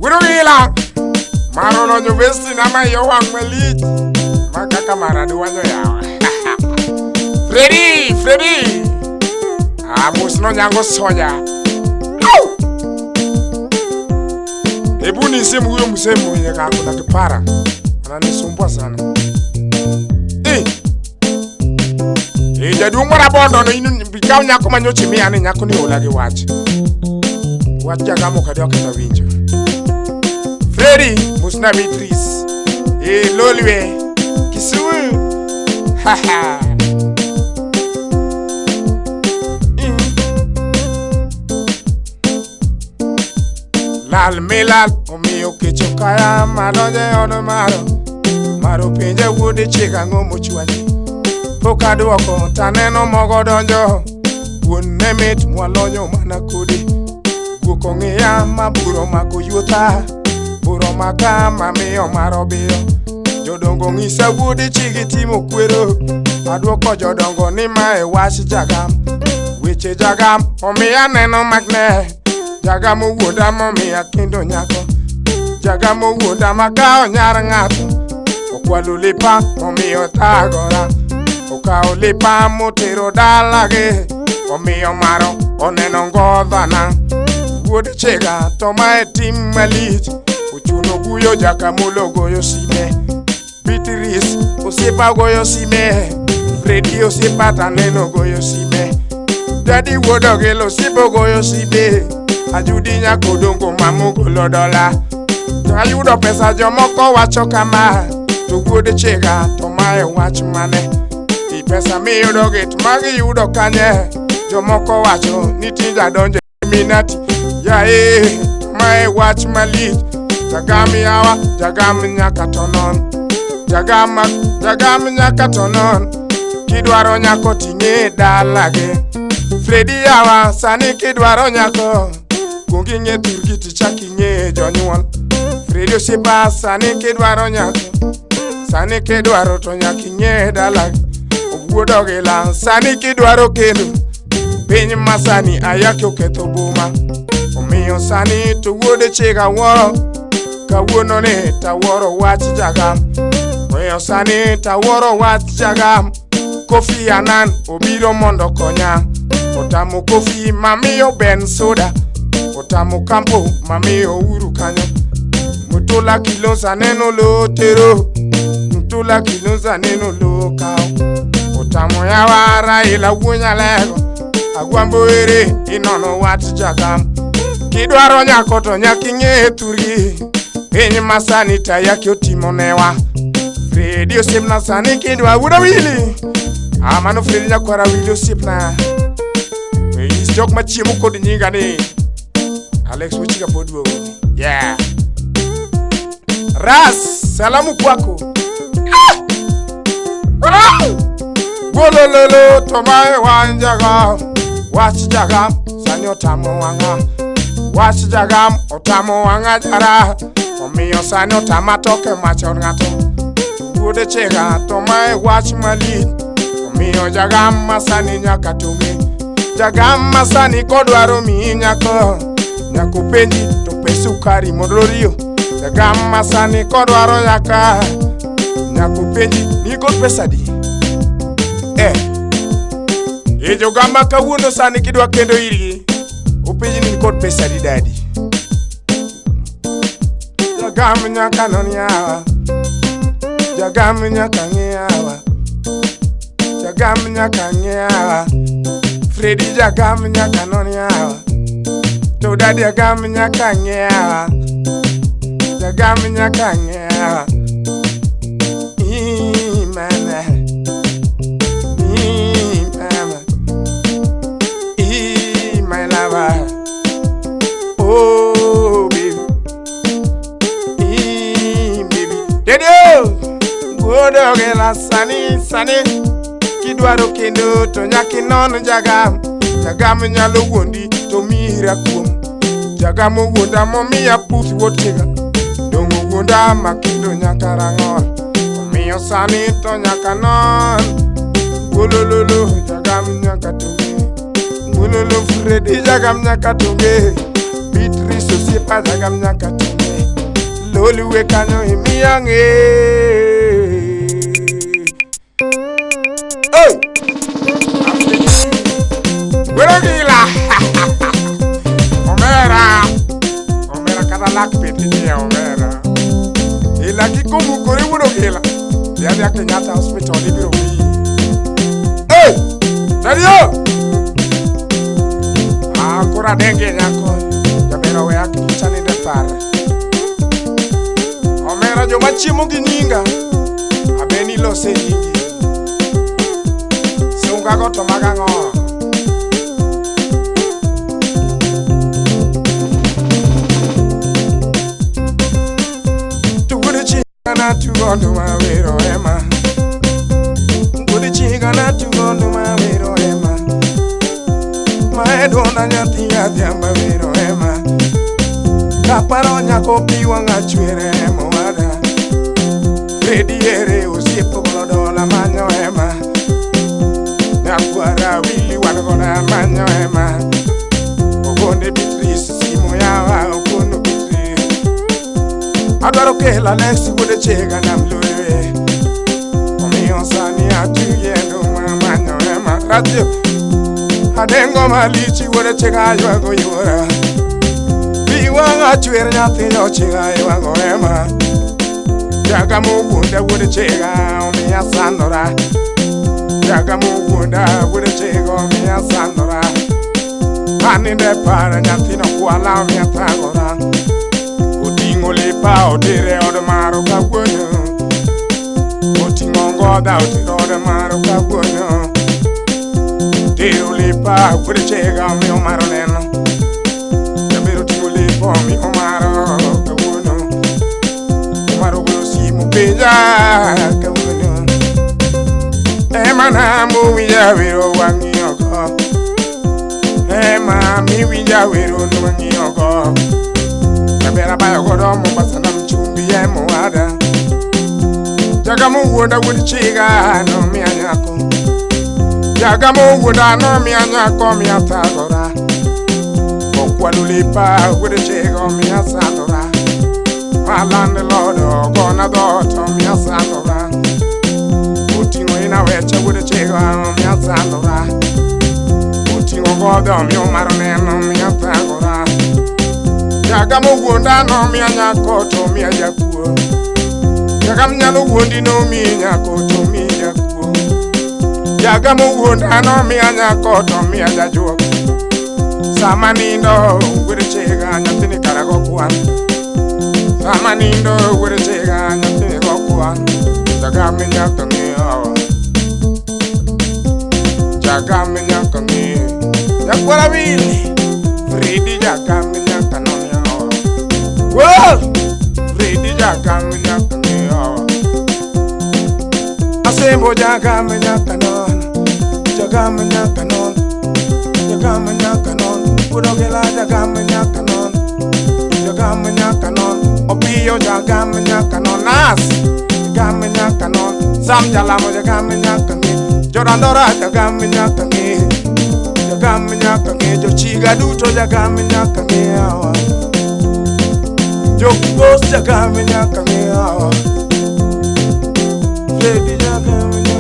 Wuod Maro lonyo vesti na ma iye owang' malich. Ma kaka mara dwanyo yawa. Freddy, Freddy. Ah, mos nonyango soja. Au! Hebu nisimu huyo mzee mwenye kako na kipara. Ananisumbua sana. Eh. Eh, jaduong' mar abondo no in ikaw nyako ma nyocha imiya ni nyako ni ola gi wach. Wach jagamo kadi ok kata winjo. Freddy, mosna Beatrice. Eh, Lolwe. Kisumu. Haha. Lal milal omiyo kech okaya madonjo e od maro maro penja wuode chieg ang'o mochwanyi pok adwoko taneno mogo donjo wuon ne mit mwalonyo mana kodi guok ong'iya ma buro mako yuotha buro maka mamiyo maro biyo jodongo ng'isa wuode chigi timo kwero adwoko jodongo ni mae wach jagam weche jagam omiya neno magne jagam owuonda momiya kendo nyako jagam owuonda makawo nyar ng'ato okwalo lepa momiyo thagora okawo lepa motero dalagi omiyo maro oneno ngodhana wuod chiga to mae tim malich ochuno guyo jakamulo goyo sime Beatrice osiepa goyo sime Fredi osiepa taneno goyo sime Dadi wuod Ogelo osiepa goyo sime Ajudi nyakodongo mamogolo dola to ayudo pesa jomoko wacho kama to wuod chiga to mae wach mane i pesa miyudo gi to magi yudo kanye jomoko wacho ni tinde adonjo minati yae to mae wach malich jagam yawa jagam nyaka to non jagam jagam nyaka to non kidwaro nyako ting'e dalagi Fredi yawa sani kidwaro nyako kuong ing'e thurgi tichak ing'e jonyuol Fredi osiepa sani kidwaro nyako sani kidwaro to nyaka ing'e dalagi Owuod Ogila sani kidwaro kendo piny masani ayaki oketho boma omiyo sani to wuod chiga wuoro kawuono ni tawuoro wach jagam omiyo sani tawuoro wach jagam Kofi Annan obiro mondo konya otamo Kofi mamiyo Ben soda otamo Kampo mamiyo Uhuru kanyo Mutula Kilonzo neno lo tero Mutula Kilonzo neno lo kawo otamo yawa Raila wuo Nyalego Agwambo ere inono wach jagam kidwaro nyako to nyaka ing'e thurgi piny masani tayaki otimo newa Fredi osiepna sani kidwa wuoda wili ah, mano Fredi nyakwara wili osiepna nyis jok machiemo kod nyinga ni Alex Wachiga pod duogo yeah Ras salamu kwako ah! Golololo to mae wan jagam wach jagam sani otamo wang'a wach jagam otamo wang'a jara omiyo sani otama toke machon ng'ato wuode chiga to mae wach malich omiyo jagam masani nyaka tong'e jagam masani kodwaro miyi nyako nyako penji to pe sukari mondo riyo jagam masani kodwaro nyaka nyako penji ni kod pesa di eh e jogamba kawuono sani kidwa kendo irgi openji ni kod pesa di dadi jagam nyaka non yawa jagam nyaka ng'iyawa jagam nyaka ng'iyawa Fredi jagam nyaka non yawa to dadi agam nyaka ng'iyawa jagam nyaka ng'iyawa Ii, mama Ii, mama Ii, my lover Oh, baby Ii, baby Daddy, wuod Ogela sani sani kidwaro kendo to nyaka inon jagam jagam nyalo wuondi to miyi rakuom jagam owuonda momiya puth wuod chiga dong' owuonda ma kendo nyaka rang'ol omiyo sani to nyaka non golololo jagam nyaka tong'e gololo Fredi jagam nyaka tong'e Beatrice osiepa jagam nyaka tong'e oluwe kanyo imiya ng'e. Hey! Werogila! Omera! Omera kata lak bet inyiewo omera. Ila kikomukore wuon Ogila. Dhi adhiya Kenyatta Hospital ibiro miyi. Hey! Dario! Ah, koro adenge nyako. Jaber oweya kik anind e par. Omera joma chiemo gi nyinga. Abe ni lose nyingi. Sunga go to mag ang'o? To wuod chiga natugo nduma wero ema. Wuod chiga natugo nduma wero ema. Mae duonda nyathi adhiambo wero ema. Kaparo nyako pi wang'a chwer ema owada. Fredi ere osiep golo dola manyo ema. Nyakwara Willy wan godo manyo ema. Ogonde Beatrice simu yawa okono Beatrice. Adwaro kelo Alex wuod chiega nam loyo. Omiyo sani atuye nduma manyo ema. Radio adengo malich wuod chiega ywago yuora. Pi wang'a chwer nyathi ochiga ywago ema. Jaga mowuonda wuod chiega omiya sandora. Jaga mowuonda wuod chiega omiya sandora. Aninde par nyathino kwala omiya thagora. Oting'o lepa otere od maro kawuono. Oting'o ngodha otero od maro kawuono. Tero lepa wuod chiega omiyo maro neno. Jaber oting'o lepa omiyo maro kawuono. Omaro goyo simu penja kawuono. Ema namo winja wero wang'iyogo. Ema miwinja wero nwang'iyogo. Jaber abayo godo Mombasa nam chumbi ema owada. Jaga mowuonda wuod chiga nomiya nyako. Jaga mowuonda nomiya nyako omiya thagora. Okwalo lepa wuod chiga omiya sandora. Ma landlord ogona dhoot omiya sandora. Oting'o ina weche wuod chiga omiya sandora. Oting'o godha omiyo maro neno omiya thagora. Jaga mowuonda nomiya nyako to omiya jakuo. Jaga mnyalo wuondi nomiyi nyako to omiyi jakuo. Jaga mowuonda nomiya nyako to omiya jajuok. Sama nindo wuod chiga nyathini kara go kwan. Sama nindo wuod chiga nyathini go kwan. Jaga minyaka ng'iyo. Jaga minyaka ng'iyo. Nyakwara Willy. Fredi jaga minyaka nomiyo. Whoa! Fredi jaga minyaka ng'iyo. Asembo jaga minyaka non. Jaga minyaka non. Jaga minyaka non. Udogela jaga minyaka non. Jaga minyaka non. Opiyo jaga minyaka non. Nas jaga minyaka non. Sam jalamo jaga minyaka ng'i. Jorandora jaga minyaka ng'i. Jaga minyaka ng'i. Jochiga duto jaga minyaka ng'i awa. Jokubos jaga minyaka ng'i awa. Fredi jaga minyaka